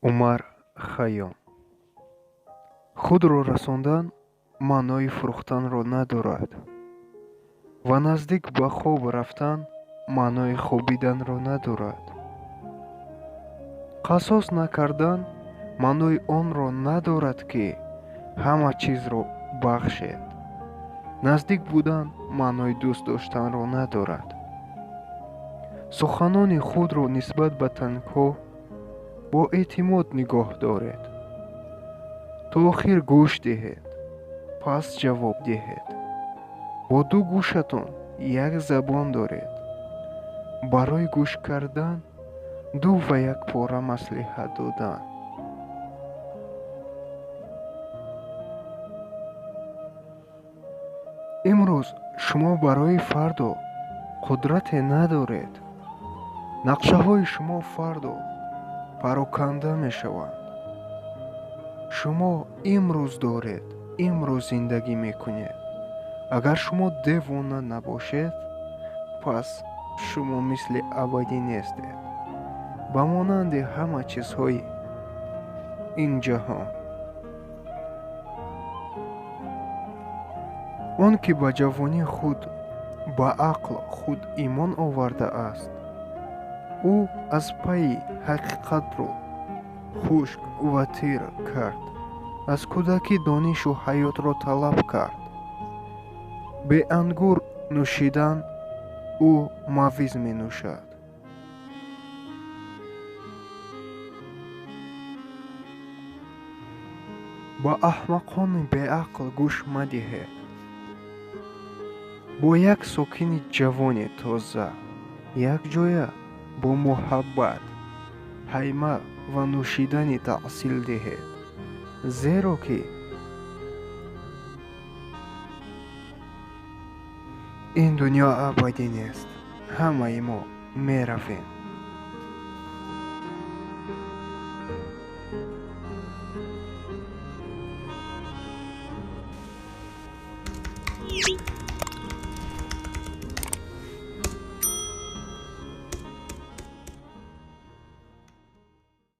Умар Хайём. Худро расондан маънои фурӯхтанро надорад ва наздик ба хоб рафтан маънои хобиданро надорад. Қасос накардан маънои онро надорад, ки ҳама чизро бахшед. Наздик будан маънои дӯст доштанро надорад. Суханони худро нисбат ба тангҳо бо эътимод нигоҳ доред. То охир гӯш диҳед, пас ҷавоб диҳед. Бо ду гӯшатон як забон доред. Барои гӯш кардан ду ва як пора маслиҳат додан. Имрӯз шумо барои фардо қудрате надоред. Нақшаҳои шумо фардо пароканда мешаванд. Шумо имрӯз доред, имрӯз зиндагӣ мекунед. Агар шумо девона набошед, пас шумо мисли абадӣ нестед, ба монанди ҳама чизҳои ин ҷаҳон. Он ки ба ҷавонии худ ба ақл худ имон овардааст, ӯ аз пайи ҳақиқатро хушк ва тир кард, аз кӯдакӣ донишу ҳаётро талаб кард. Бе ангур нӯшидан ӯ мавиз менӯшад. Ба аҳмақони беақл гӯш мадиҳед. Бо як сокини ҷавони тоза якҷоя бо муҳаббат ҳайма ва нӯшидани таъсил диҳед, зеро ки ин дунё абадӣ нест. Ҳамаи мо меравем.